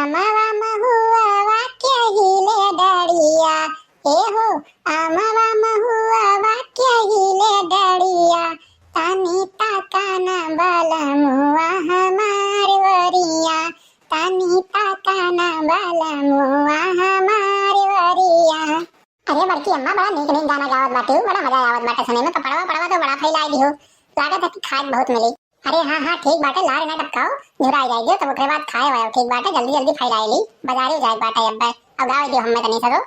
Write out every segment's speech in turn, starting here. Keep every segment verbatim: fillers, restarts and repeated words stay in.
अमवा महुआ के हिले डरिया, ए हो, अमवा महुआ के हिले डरिया, तनी ताका ना बलमुआ हमार ओरिया, तनी ताका ना बलमुआ हमार ओरिया। अरे बड़की अम्मा, बड़ा नीक नीक गाना गावत बाटे हो, बड़ा मजा आवत बाटे सुने में। पपड़वा पड़वा तो बड़ा फैलाई दिहो, लागत है कि खाए बहुत मिली। अरे हाँ हाँ, ठीक बाटे, लार ना टपकाओ, झुराई जाई दियो, तब ओकरे बाद खाए वाए, ठीक बाटे, जल्दी जल्दी फैलाई ली, बाजारे जाए बाटे अब, अब गावे दियो हमें तनी सगो।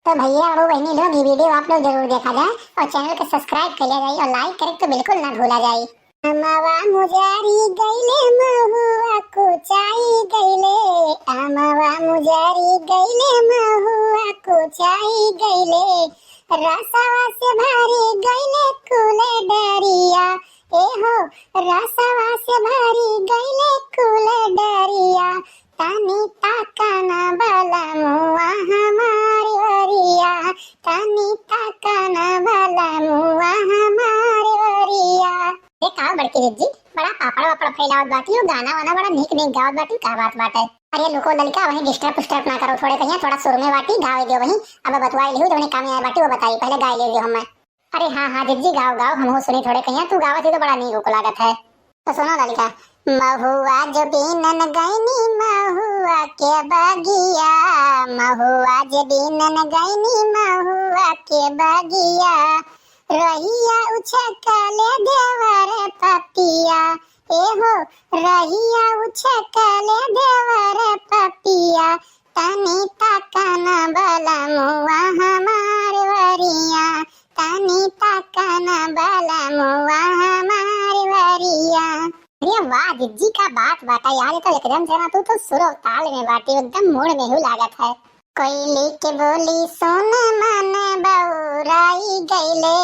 तो भैया और बहनी लोग, ये video आप लोग जरूर देखा जाए और channel के subscribe कर लिया जाए और like करे तो बिल्कुल ना भूला जाए। अमवा मुजारी गइले, महुआ कुचाई गइले, अमवा मुजारी गइले, महुआ कुचाई गइले, रसवा से भरी गइले कुल डरिया, ए हो, रसवा से भरी गइले कुल डरिया, तनी ताका ना बलमुआ हमार ओरिया, तनी ताका ना बलमुआ हमार ओरिया। ए का बड़की जिज्जी, बड़ा पापड़ वापड़ फैलावत बाटी हो, गाना वाना बड़ा नीक नीक गावत बाटी, का बात बाटे? अरे लुको ललिका, वहीं disturb उस्टर्ब ना करो, थोड़े कहिया थोड़ा सुर में बाटी, गावे दियो वहीं। अब बतवाई लिहू, जौने काम में आए बाटी वो बताई, पहले गाय ले दियो हमें। अरे हाँ हाँ जिज्जी, गाओ गाओ, हमहू सुनी थोड़े कहिया, तू गावत ही तो बड़ा नीक लागत है। तो सुनो ललिका। महुआ जो बीनन गईनी महुआ के बगिया, महुआ जो बीनन गईनी महुआ के बगिया, रहिया उछकले देवर पपिया, ए हो, रहिया उछकले देवर पपिया, तनी ताका ना बलमुआ हमार ओरिया, तनी ताका ना बलमुआ हमार ओरिया। अरे वाह जिज्जी, का बात बाटे यार, ये तो एकदम से ना तू तो सुर और ताल में बाटी, एकदम mood में हूँ लागत है। कोयली के बोली सुन मन बउराई गइले,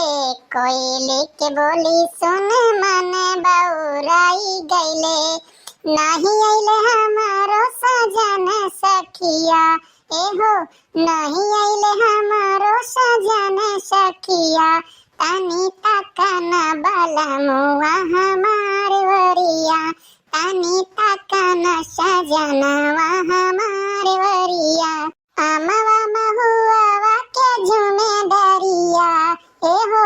कोयली के बोली सुन मन बउराई गइले, नाही अइले हमारो सजन सखिया, ए हो, नाही अइले हमारो सजन सखिया, तनी ताका ना बलमुआ हमार ओरिया, तनी ताका ना सजनवा हमार ओरिया। अमवा महुआ के झूमे डरिया, ए हो,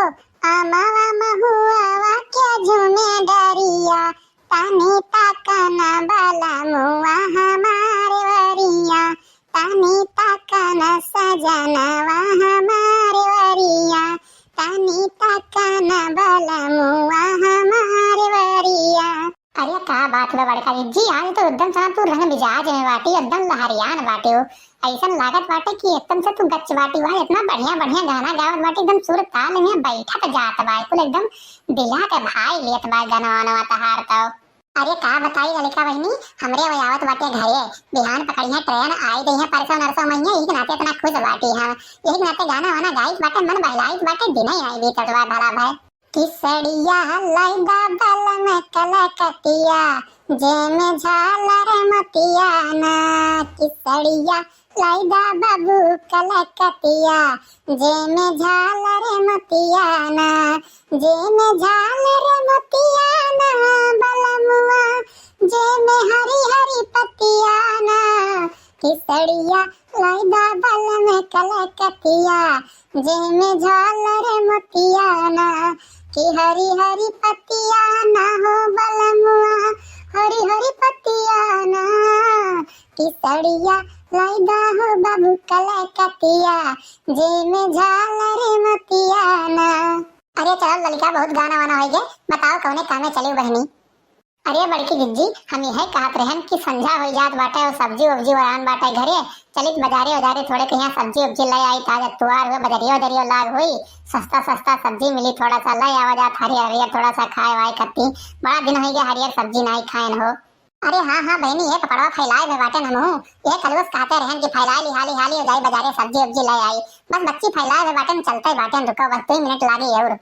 अमवा महुआ के झूमे डरिया, तनी ताका ना बलमुआ हमार ओरिया, तनी ताका ना सजनवा हमार ओरिया, तनी ताका ना बलमुआ हमार ओरिया। अरे का बात बा बड़का जिज्जी, आज तो एकदम से ना तू रंग मिजाज में बाटी, एकदम लहरियान बाटी हो। ऐसन लागत बाटे कि एकदम से तू गच बाटी हुआ, इतना बढ़िया बढ़िया गाना गावत बाटी, एकदम सुर ताल में बैठत जात बा, कुल एकदम दिला के भाई लेत बा गाना वाना तहार तो। अरे का बताई ललिका बहिनी, हमरे वो आवत बाटे घरे, बिहान पकड़िया ट्रेन, आई गई है परसों नरसों महीने, यही के नाते इतना खुश बाटी हम, यही के नाते गाना वाना गाइत बाटे, मन बहलाइत बाटे, दिन ही नहीं बीतत बा भला भाई। किसड़िया लैदा बलम कलकतिया, जेमे झालर मोतिया ना, किसड़िया लैदा बाबू कलकतिया, जेमे झालर मोतिया ना, जेमे झालर मोतिया ना, बलमुआ जेमे हरी हरी पतिया ना, किसड़िया लैदा बलम कलकतिया, जेमे झालर मोतिया ना, कि हरी हरी पतिया ना हो बलमुआ, हरी हरी पतिया ना, किसड़िया लैदा हो बाबू कलकतिया, जेमे झालर मोतिया ना। अरे चलो ललिका, बहुत गाना वाना होइ गए, बताओ कौने कामे चली बहनी? अरे बड़की जिज्जी, हम यह कहत रहन कि संझा होइ जात बाटे और सब्जी उब्जी वरान बाटे घरे, चलित बाजारे उजारे थोड़े कहिया सब्जी उब्जी ले आई, ताजा तुआर हुए, बजरियो उजरियो लाग हुई, सस्ता सस्ता सब्जी मिली, थोड़ा सा ले आवा जात हरियर हरियर, थोड़ा सा खाए वाए खत्ती, बड़ा दिन होइ गया हरियर सब्जी नाई खाएन हो। अरे हाँ हाँ बहनी, ये कपड़वा फैलाए में बाटे हमहू, ये कलुस कहते रहन कि फैलाए ली हाली हाली हो जाई बाजारे सब्जी उब्जी ले आई, बस बच्ची फैलाए में बाटे, चलते बाटे, रुको बस दो मिनट लागे और।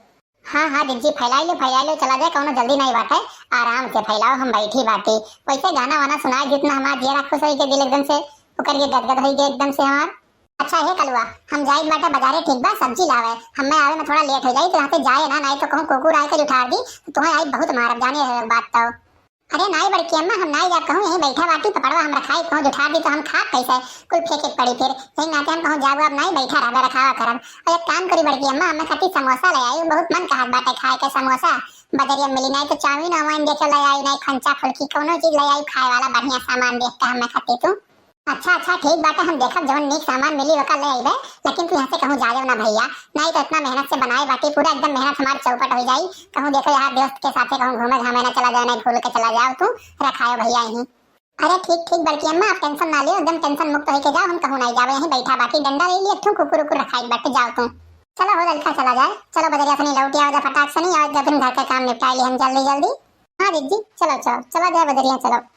हाँ हाँ जिज्जी, फैलाई लो, फैलाई लो, चला जाए, कौनो जल्दी नहीं बाटे, आराम से फैलाओ, हम बैठी बाटी। वैसे गाना वाना सुनाए, जितना हमार जियरा खुश होई के दिल एकदम से, ओकर के गदगद होई के एकदम से हमार। अच्छा हे कलुआ, हम जाइत बाटे बाजारे, ठीक बा, सब्जी लावे, हमें आवे में थोड़ा लेट हो जाई, तो यहाँ से जाए ना, नहीं तो कहूँ कुकुर आए के उठार दी, तो तुम्हें आई बहुत मारब, जाने रहे बात तो। अरे नाई बड़की अम्मा, हम नाई जाब कहूँ, यहीं बैठा बाटी, पपड़वा हम रखाई, कहूँ जुठा दी तो हम खाब कैसे? कुल फेंके के पड़ी फिर। यही नाते हम कहूँ जाब अब नाई, बैठा रहबे, रखावा करब। और एक काम करी बड़की अम्मा, हमें खातिर समोसा ले आई, बहुत मन कहत बाटे खाए के समोसा। बजरिया मिली नाई तो चाउमीन वाउमीन देखे ले आई, नाई खंचा फुलकी कौनो चीज ले आई खाए वाला बढ़िया सामान देख के हमें खातिर तू। अच्छा, अच्छा, ठीक बाटे, हम देखब जवन नीक सामान मिली ओका ले अइबे, लेकिन तू यहाँ से कहूँ जायब ना भैया, नाई तो इतना मेहनत से बनाए बाटी, पूरा एकदम मेहनत हमार चौपट हो जाई। कहूँ देखो यहाँ दोस्त के साथे कहूँ घूमे घामे ना चला जाए, ना भूल के चला जाओ तू, रखायो भैया यहीं। अरे ठीक, ठीक बड़की अम्मा, आप टेंशन ना लियो, एकदम टेंशन मुक्त होके जाओ, हम कहूँ नहीं जावे, यहीं बैठा बाटी, डंडा ले लिए, ठू कुकुर उकुर रखाई बाटे, जाओ तू। चलो हो ललका चला जाए, चलो बजरिया से नहीं लौट आओ जा फटाक से नहीं, और फिर घर के काम निपटा लिए हम जल्दी जल्दी। हाँ दीदी, चलो चलो चला जाए बजरिया, चलो।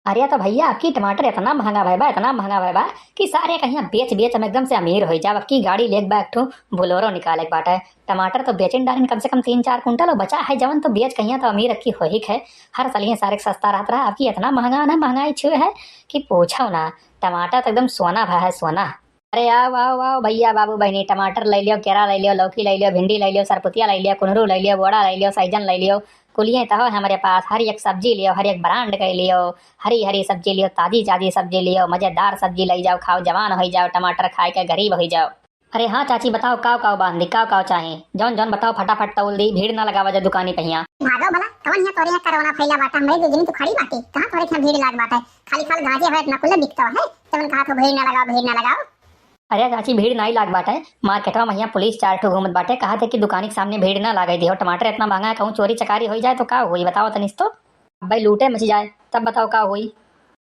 अरे तो भैया, अबकी टमाटर इतना महंगा भय बा, इतना महंगा भय बा कि सारे कहिया बेच बेच हम एकदम से अमीर होइ जाब। अबकी गाड़ी लेके बा एक ठो बोलेरो निकाले के बाटे। टमाटर तो बेचिन डालिन कम से कम तीन चार कुंटल, और बचा है जवन तो बेच कहिया तो अमीर अबकी होही के है। हर सलिए सारे के सस्ता रहत रहा, अबकी इतना महंगा ना, महंगाई छुए है कि पूछो ना। टमाटर तो एकदम सोना भा है, सोना। अरे आओ, आओ, आओ भैया, बाबू, बहिनी, टमाटर ले लियो, केरा ले लियो, लौकी ले लियो, भिंडी ले लियो, सरपुतिया ले लियो, कुनरू ले लियो, बोड़ा ले लियो, सैजन ले लियो, कुलिये तो हो हमरे पास। हर एक सब्जी लियो, हर एक ब्रांड के लियो, हरी हरी सब्जी लियो, ताजी ताजी सब्जी लियो, मजेदार सब्जी ले जाओ, खाओ, जवान हो जाओ, टमाटर खाए के गरीब हो जाओ। अरे हाँ चाची, बताओ काव काव बांधी, काव काव चाहे, जौन जौन बताओ फटाफट तौल दी, भीड़ ना लगावा जा दुकानी पहिया। भागो भला, कवन है तोरे यहाँ कोरोना फैला बाटा, हमरे दो जनी तू खड़ी बाटे, कहाँ तोरे यहाँ भीड़ लाग बाटे? खाली खाल गांजे होए इतना कुल बिकता है, तवन कहा तो भीड़ ना लगाओ, भीड़ ना लगाओ। अरे चाची, भीड़ नाई लाग बाटे, मार्केटवा में यहाँ पुलिस चार ठो घूमत बाटे, कहा थे कि दुकानी के सामने भीड़ ना लागे दियो, टमाटर इतना महंगा है, कहूँ चोरी चकारी हो जाए तो का होई, बताओ तनिस तो। अब भाई लूटे मच जाए, तब बताओ का होई।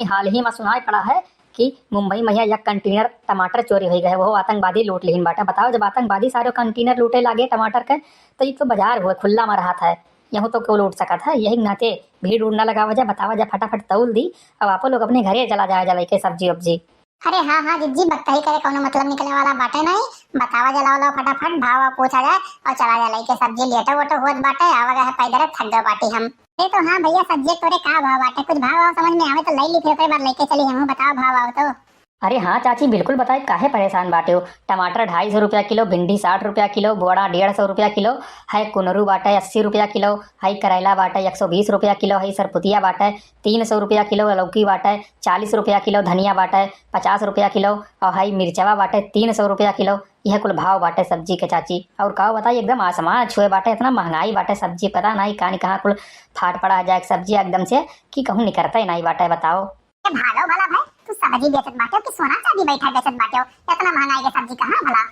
हाल ही में सुनाई पड़ा है कि मुंबई में यहाँ एक कंटेनर टमाटर चोरी हो गए, वो आतंकवादी लूट लिहिन बाटे। बताओ, जब आतंकवादी सारे कंटेनर लूटे लागे टमाटर के, तो ये तो बाजार हुए, खुला में रहत है, यहूँ तो क्यों लूट सकत है? यही नाते भीड़ उड़ ना लगावा जा, बतावा जा, फटाफट तौल दी। अब आपो लोग अपने घरे चला जाए जा लेके सब्जी उब्जी। अरे हाँ, हाँ, जिज्जी, बकतही करे कौनो मतलब निकले वाला बाटे नहीं। बतावा जा, लाओ, लाओ, फटाफट भाव वाव पूछा जाए और चला जा लेके सब्जी। लेटो वोटो होत बाटे, आवा गए पैदल, थक गए बाटी हम। अरे तो हाँ भैया, सब्जी तोरे का भाव बाटे? कुछ भाव वाव समझ में आवे तो ले ली, फिर ओकरे बाद लेके चली हमहू। बताओ भाव वाव तो। अरे हाँ चाची, बिल्कुल बताई, काहे परेशान बाटे हो? टमाटर ढाई सौ रुपया किलो, भिंडी साठ रुपया किलो, बोड़ा डेढ़ सौ रुपया किलो, है कुनरू बाटे अस्सी रुपया किलो, है करैला बाटे एक सौ बीस रुपया किलो, है सरपुतिया बाटे तीन सौ रुपया किलो, लौकी बाटे चालीस रुपया किलो, धनिया बाटे पचास रुपया किलो, और हई मिर्चवा बाटे तीन सौ रुपया किलो। यह कुल भाव बाटे सब्जी के चाची। और का बताई, एकदम आसमान छुए बाटे, इतना महंगाई बाटे सब्जी, पता नहीं कहाँ कहाँ कुल फाट पड़ा जाए सब्जी एकदम से कि कहूँ निकरते नहीं बाटे। बताओ। ए भागो भला भाई, तू सब्जी बेचत बाटे कि सोना चांदी बैठा बेचत बाटे? इतना महंगाई के सब्जी कहाँ भला?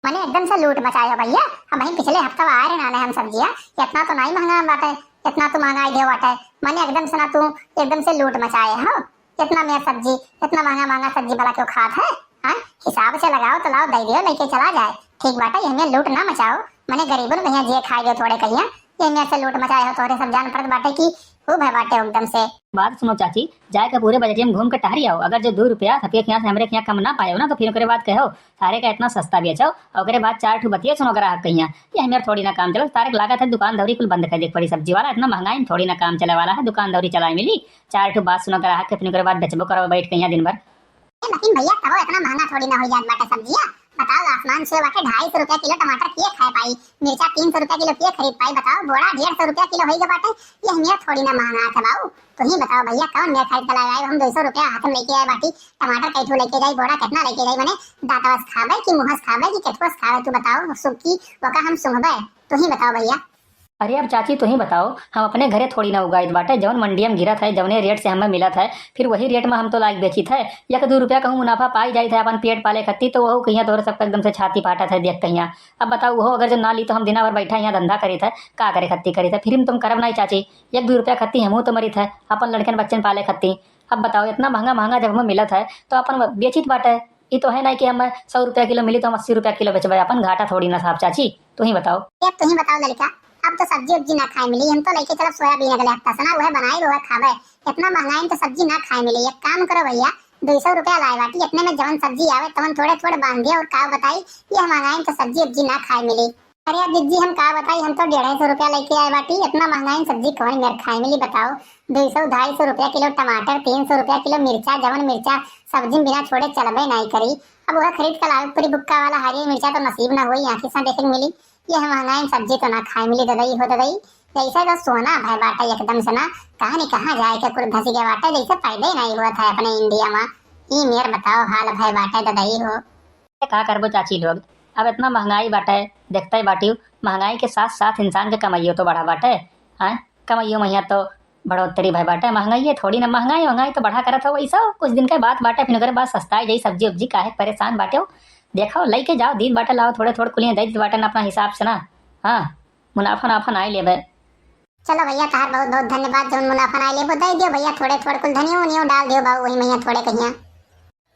मने एकदम से लूट मचायो भैया। हम वहीं पिछले हफ्ता आए रहे नाने हम सब्जिया, इतना तो नहीं महंगा बाटे, इतना तो महंगाई दे बाटे। मने एकदम से ना तू एकदम से लूट मचाए हो। इतना मेर सब्जी, इतना महंगा महंगा सब्जी भला क्यों खात है? हाँ, हिसाब से लगाओ तो लाओ, दे दियो, लेके चला जाए। ठीक बाटे, ये हमें लूट ना मचाओ, मने गरीबन कहिया जे खाए दो थोड़े कहिया, ये हमें से लूट मचाए हो, तोहरे सब जान पड़त बाटे कि खूब है बाटे एकदम से। बात सुनो चाची, जाए के पूरे बजरिया में घूम के टहरी आओ, अगर जो दो रुपया सबके खिया से हमरे खिया कम ना पायो ना, तो फिर ओकरे बाद कहो, सारे का इतना सस्ता बेचो, और ओकरे बाद चार ठो बतिये सुनो ग्राहक कहिया, ये हमें थोड़ी ना काम चलो, सारे के लागत है दुकान दौरी कुल बंद कर दे पड़ी, सब्जी वाला इतना महंगाई में थोड़ी ना काम चले वाला है, दुकान दौरी चलाए मिली, चार ठो बात सुनो ग्राहक के, फिर ओकरे बाद बेचबो करो बैठ के यहाँ दिन भर। ए, लेकिन भैया, तबो इतना महंगा थोड़ी ना हो जात बाटे सब्जिया। बताओ, आसमान छुए बाटे, ढाई सौ रुपया किलो टमाटर के खाए पाई, मिर्चा तीन सौ रुपया किलो के खरीद पाई। बताओ, बोड़ा डेढ़ सौ रुपया किलो होई गए बाटे, ये हमें थोड़ी ना महंगा है बाबू। तू ही बताओ भैया, कौन मेर खरीद के लाए? हम दो सौ रुपया हाथ में लेके आए बाटी, टमाटर कै ठो लेके जाई, बोड़ा कितना लेके जाई? मने दांतवा से खाबे कि मुंह से खाबे कि केथुआ से खाबे? तू बताओ, सुखी ओका हम सुंघबे? तू ही बताओ भैया। अरे अब चाची, तू ही बताओ, हम अपने घरे थोड़ी ना उगाइत बाटे, जौन मंडिया में गिरत है, जौने रेट से हमें मिलत है, फिर वही रेट में हम तो लाइक बेचित है। एक दो रुपया कहूँ मुनाफा पाई जाइत है अपन पेट पाले खत्ती, तो वहू कहिया तोहरे सबका एकदम से छाती फाटत है देख कहिया। अब बताओ, वहो अगर जो ना ली तो हम दिना भर बैठा यहाँ धंधा करीत है, का करे खत्ती करीत है, फिर हम तुम करब नहीं चाची, एक दो रुपया खत्ती हमहू तो मरीत है अपन लड़कन बच्चन पाले खत्ती। अब बताओ, इतना महंगा महंगा जब हमें मिलत है तो अपन बेचित बाटे। ई तो है ना कि हम सौ रुपया किलो मिली तो हम अस्सी रुपया किलो बेचबे, अपन घाटा थोड़ी ना साहब चाची, तू ही बताओ। अब तू ही बताओ लड़का, अब तो सब्जी उब्जी ना खाए मिली, हम तो लेके चलब सोयाबीन अगले हफ्ता से ना, वह बनाए वह खाबे। इतना महंगाई में तो सब्जी ना खाए मिली। एक काम करो भैया, दो सौ रुपया लाए बाटी, इतने में जवन सब्जी आवे तवन थोड़े थोड़े बांध दिया, और का बताई, ये महंगाई में तो सब्जी उब्जी ना खाए मिली। अरे अब जिज्जी, हम का बताई, हम तो डेढ़ सौ रुपया लेके आए बाटी, इतना महंगाई में सब्जी कौन मेर खाए मिली बताओ? दो सौ ढाई सौ रुपया किलो टमाटर, तीन सौ रुपया किलो मिर्चा, जवन मिर्चा सब्जी में बिना छोड़े चलबे नहीं करी। अब वह खरीद के लावे पूरी बुक्का वाला हरी मिर्चा तो नसीब ना होई आँखी से देखे के मिली। ये महंगाई में सब्जी तो ना खाए मिली ददई हो ददई। जैसे तो सोना भय बाटे एकदम से ना, कहाँ नहीं कहाँ जाए के कुल धसी गए बाटे, जैसे पैदा ही नहीं हुआ था अपने इंडिया में। ई मेर बताओ हाल भय बाटे ददई हो। का करबो चाची लोग, अब इतना महंगाई बाटे, देखते बाटियो, महंगाई के साथ साथ इंसान के कमाइयो तो बढ़ा बाटे। हाँ, कमाइयो में यहाँ तो बढ़ोतरी भय बाटे, महंगाई है थोड़ी ना, महंगाई महंगाई तो बढ़ा करत हो, वैसा कुछ दिन के बात बाटे, फिर ओकरे बाद सस्ताई जाई सब्जी उब्जी, काहे परेशान बाटे हो। देखो, लेके जाओ, दीद बाटे लाओ, थोड़े थोड़े कुलियाँ दे दीद बाटे ना अपना हिसाब से ना। हाँ, मुनाफा नाफा ना लेबे। चलो भैया, तहार बहुत बहुत धन्यवाद, जौन मुनाफा ना लेबो दे दियो भैया, थोड़े थोड़े कुल धनियो उनियो डाल दियो बाबू, वही मैया थोड़े कहिया।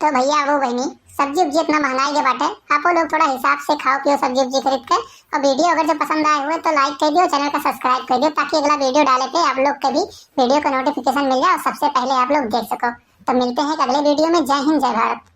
तो भैया वो बहनी, सब्जी उब्जी इतना महंगाई के बाटे, आपो लोग थोड़ा हिसाब से खाओ पियो सब्जी उब्जी खरीद के। और वीडियो अगर जो पसंद आए हुए तो लाइक कर दियो, चैनल का सब्सक्राइब कर दियो, ताकि अगला वीडियो डाले पे आप लोग के भी वीडियो का नोटिफिकेशन मिल जाए और सबसे पहले आप लोग देख सको। तो मिलते हैं एक अगले वीडियो में। जय हिंद, जय भारत।